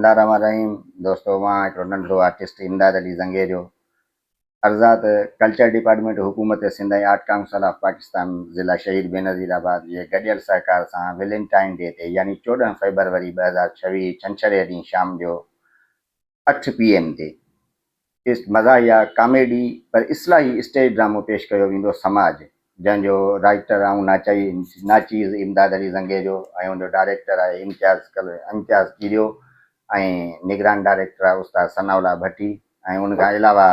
الله الرحمٰن الرحيم دوستو مان هڪڙو ننڍڙو آرٽسٽ امداد علي زنگيريو عرض آ ته ڪلچر ڊپارٽمينٽ حڪومت Sindh ۽ art council of Pakistan ضلع شهيد بينظير آباد جي گڏيل سهڪار سان ويلنٽائن ڊي تي يعني 14 فيبروري 2026 ڇنڇري ڏينهن شام جو اٺ پي ايم تي ٽيسٽ مزاحيه ڪاميڊي پر اصلاحي اسٽيج ڊرامو پيش ڪيو ويندو سماج جنهن جو رائيٽر آئون ناچائي ناچيز امداد علي زنگيجو ۽ ان جو ڊائريڪٽر آهي امتياز امتياز ڪيريو ۽ نگران ڊائريڪٽر آهي استاد ثناء الله ڀٽي ۽ ان کان علاوه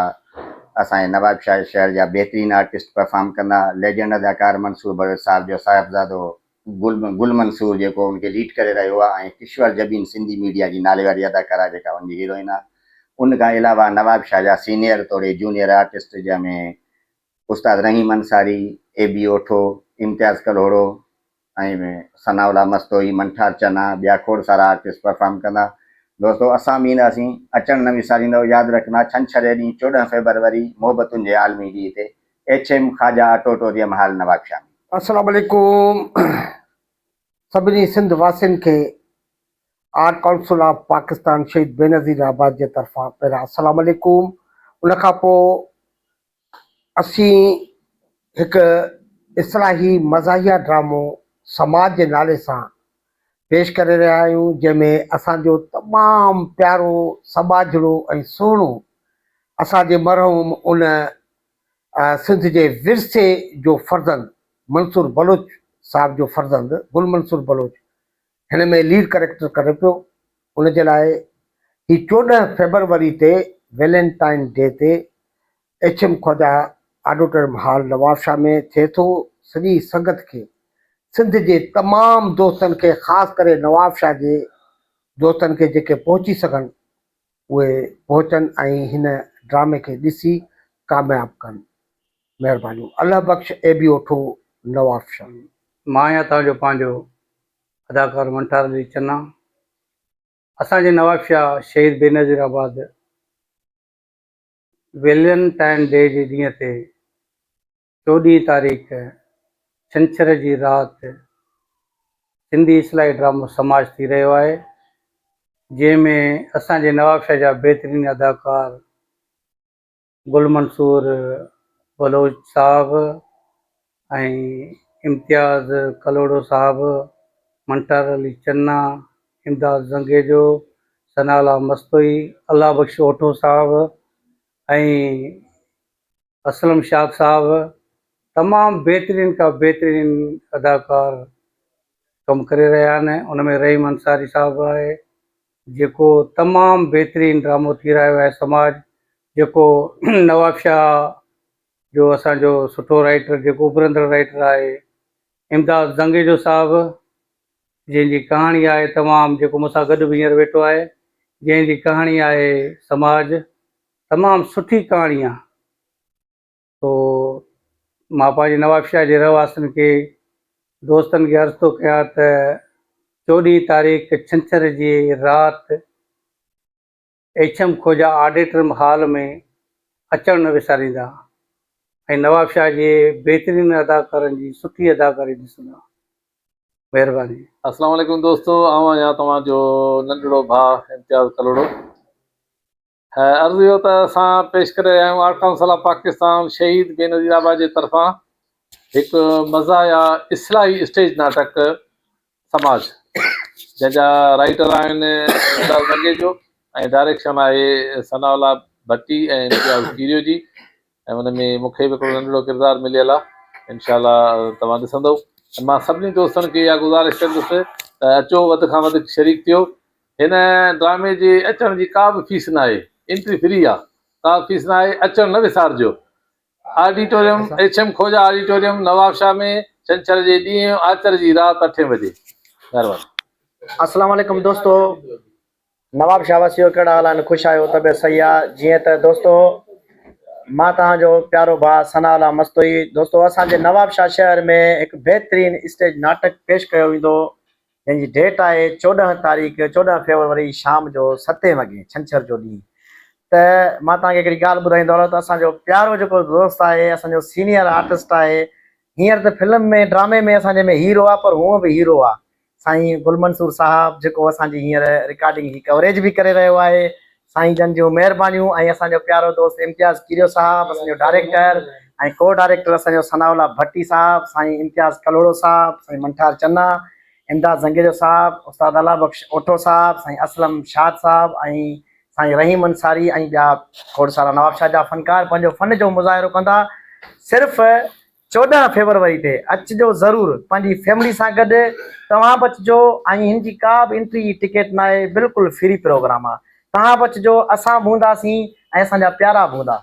اسان جي نواب شاهه شهر جا بهترين آرٽسٽ پرفارم ڪندا. ليجنڊ اداڪار منصور بلوچ صاحب جو صاحبزادو گل گل منصور جيڪو ان کي ليڊ ڪري رهيو آهي ۽ ڪشور جبين سنڌي ميڊيا جي ناليواري اداڪارا جيڪا ان جي هيروئن آهي. ان کان علاوه نواب شاهه جا سينيئر توڙي جونيئر آرٽسٽ جنهن ۾ استاد رحيم انصاري، اي بي اوٺو، امتياز ڪلهوڙو ۽ ثناء الله مستوئي، منٺار چنا، ٻيا کوڙ سارا آرٽسٽ پرفارم ڪندا. دوستو اسان به اينداسين، اچڻ نه وساريندؤ، ياد رکندا ڇنڇر جي ڏينهن 14 فيبروري محبتن جي عالمي ڏينهن تي H M Khawaja auditorium hall Nawabshah ۾. السلام عليڪم سڀني سنڌ واسين کي آرٽ ڪائونسل آف پاڪستان شهيد بينظير آباد جي طرفان پهريان السلام عليڪم ان کان پوء اسين هڪ اصلاحي مزاحيه ڊرامو سماج جي نالي سان پيش ڪري رهيا آهيون جنهن ۾ اسان جو تمام پيارو سٻاجهڙو ۽ سهڻو اسان جي مرحوم ان سنڌ جي ورثي جو فرزند منصور بلوچ صاحب جو فرزند گل منصور بلوچ هن ۾ ليڊ ڪريڪٽر ڪري پيو ان جي لاء هي 14 فيبروري تي ويلنٽائن ڊي تي H M Khawaja auditorium hall Nawabshah ۾ ٿئي ٿو. سڄي سنگت کي سنڌ جي تمام دوستن کي خاص ڪري نوابشاهه جي دوستن کي جيڪي پهچي سگهن اهي پهچن ۽ هن ڊرامي کي ڏسي ڪامياب ڪن. مهربانيون. الله بخش اي بي اوٺو نوابشاهه. مان آهيان توهان جو پنهنجو اداڪار منٺار علي چنا. اسان جي نوابشاهه شهيد بينظير آباد ويلنٽائن ڊي جي ڏينهن تي چوڏهين تاريخ ڇنڇر جي رات سنڌي اصلاحي ڊرامو سماج ٿي رهيو آهي جنهن ۾ اسان جي نوابشاهه جا بهترين اداڪار گل منصور بلوچ صاحب ۽ امتياز ڪلهوڙو صاحب، منٺار علي چنا، امداد زنگيجو، ثناء الله مستوئي، الله بخش اوٺو صاحب ۽ اسلم شاد صاحب تمام بهترين کان بهترين اداڪار ڪم ڪري رهيا آهن ان ۾ رحيم انصاري صاحب آهي جيڪو تمام بهترين ڊرامو ٿي رهيو آهي سماج جيڪو نوابشاهه جو اسان جو سٺو رائيٽر جيڪو اڀرندڙ رائيٽر آهي امداد زنگيجو صاحب جنهن جي ڪهاڻي آهي تمام جيڪو مون سان گڏ به هينئر ويٺو آهي جنهن جي ڪهاڻي آهي سماج تمام سٺي ڪهاڻي آهي تو مان پنهنجي نوابشاهه جي رهواسين کي دوستن کي عرض ٿو ڪيان ته چوڏهين تاريخ ڇنڇر جي رات ايڇ ايم خوجا آڊيٽرم هال ۾ اچڻ نه وساريندا ۽ نوابشاهه جي بهترين اداڪارن جي سٺي اداڪاري ڏسندا. مهرباني. اسلام عليڪم دوستو آئون آهيان توهان جو ننڍڙو ڀاء امتياز ڪلهوڙو عرض اهو ته اسان پيش ڪري رهيا آهيون آرٽ ڪائونسل آف پاڪستان شهيد بينظير آباد جي طرفان هڪ مزاحيه اصلاحي اسٽيج ناٽڪ سماج جنهن جا رائيٽر آهن امداد منگيجو ۽ ڊائريڪشن آهي ثناء الله ڀٽي ۽ امتياز کيريو جي ۽ ان ۾ مون کي به هڪڙو ننڍڙو ڪردار مليل آهي انشاء الله توهان ڏسندو ۽ مان سڀني دوستن کي اها گذارش ڪندس ته اچو وڌ کان وڌ شريڪ ٿيو هن ڊرامي جي اچڻ جي ڪا به فيس ناهي انٽري فري آهي ڪا به فيس ناهي اچڻ نه وسارجو auditorium, H M Khawaja auditorium, Nawabshah ۾ ڇنڇر جي ڏينهن آچر جي رات اٺين بجي. مهرباني. السلام عليڪم دوستو نواب شاھ واسيو ڪهڙا حال آهن خوش آهيو طبيعت صحيح آ جيئن ته دوستو مان توهان جو پيارو ڀاء ثناء الله مستوئي دوستو اسان جي نواب شاھ شهر ۾ هڪ بهترين اسٽيج ناٽڪ پيش ڪيو ويندو جنهن جي ڊيٽ آهي 14 تاريخ 14 فيبروري شام جو ستين وڳي ڇنڇر جو ڏينهن ته مان توهان کي هڪڙي ڳالهه ٻڌائيندو هلان ته اسان جو پيارو جيڪو دوست آهي اسان جو سينيئر آرٽسٽ آهي هينئر ته فلم ۾ ڊرامي ۾ اسان جي ۾ هيرو آهي پر هونء به هيرو آهي. سائين گل منصور صاحب جيڪو اسان جي هينئر رڪارڊنگ جي ڪوريج به ڪري رهيو آهي سائين جن جون مهربانيون ۽ اسان جو پيارو دوست امتياز ڪيريو صاحب اسان جو ڊائريڪٽر ۽ ڪو ڊائريڪٽر اسان جو ثناء الله ڀٽي صاحب سائين امتياز ڪلهوڙو صاحب سائين منٺار چنا امداد زنگيجو صاحب استاد الله بخش اوٺو صاحب سائين اسلم شاد صاحب ۽ سائين رحيم انصاري ۽ ٻيا کوڙ سارا نوابشاهه جا فنڪار پنهنجو فن جو مظاهرو ڪندا صرف 14 فيبروري تي اچجو ضرور پنهنجي فيملي سان گڏ توهان به اچجو ۽ هن جي ڪا به انٽري جي ٽڪيٽ ناهي بلڪل فري پروگرام آ توهان به اچجو اسان به هونداسين ۽ اسان جا پيارا به هوندا.